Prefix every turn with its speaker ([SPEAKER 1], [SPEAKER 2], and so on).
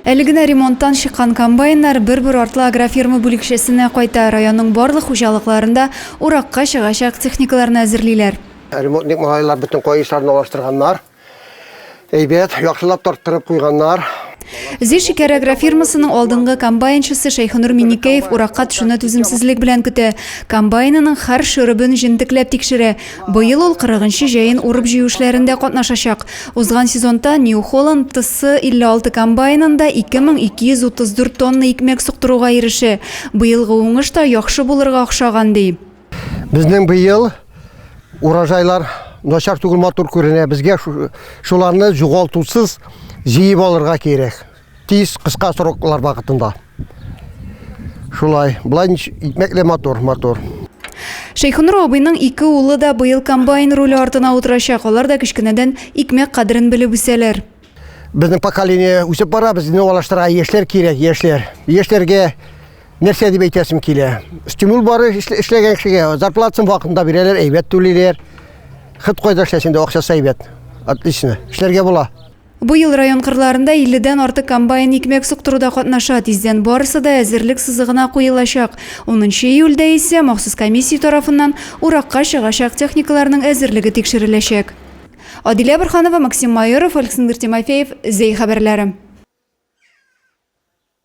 [SPEAKER 1] Әле генә ремонттан чыккан комбайннар бер-бер артлы агрофирма бүлекчәсенә кайта. Районның барлык хуҗалыкларында уракка чыгачак техникаларны әзерлиләр.
[SPEAKER 2] Ремонтник малайлар бөтен каешларны алыштырганнар. Әйбәт, яхшылап тарттырып куйганнар.
[SPEAKER 1] Зөй шикәр агрофирмасының алдынгы комбайнчысы Шәйхенур Миннекәев уракка төшүне түземсезлек белән көтә. Комбайнының һәр шөребен җентекләп тикшерә. Быел ул 40 нчы җәен урып-җыю эшләрендә катнашачак. Узган сезонта New Holland TS 56 комбайнында 2234 тонна икмәк суктыруга ирешә. Быелгы уңыш та яхшы булырга охшаган, ди.
[SPEAKER 2] Безнең быел урожайлар начар түгел, матур күренә. Безгә шуларны югалтусыз җыеп алырга кирәк. Тиз, кыска сроклар вакытында. Шулай. Болай икмәкле матур, матур.
[SPEAKER 1] Шәйхенур абыйның ике улы да быел комбайн руле артына утырачак. Алар да кечкенәдән икмәк кадерен белеп үсәләр.
[SPEAKER 2] Безнең поколение үсеп бара, безне алыштырырга яшьләр кирәк, яшьләр. Яшьләргә Нәрсә дип әйтәсем килә? Стимул бар эшләгән кешегә, зарплатасын вакытында бирәләр, әйбәт түлиләр. Хет кайда эшләсәң дә акчасы әйбәт. Отлично. Эшләргә була.
[SPEAKER 1] Быел район кырларында 50 дән артык комбайн икмәк суктыруда катнаша. Тиздән барысы да әзерлек сызыгына куелачак. 10 июльдә исә махсус комиссия тарафыннан уракка чыгачак техникаларның әзерлеге тикшереләчәк. Адилә Борһанова, Максим Майоров, Александр Тимофеев, Зәй хәбәрләре.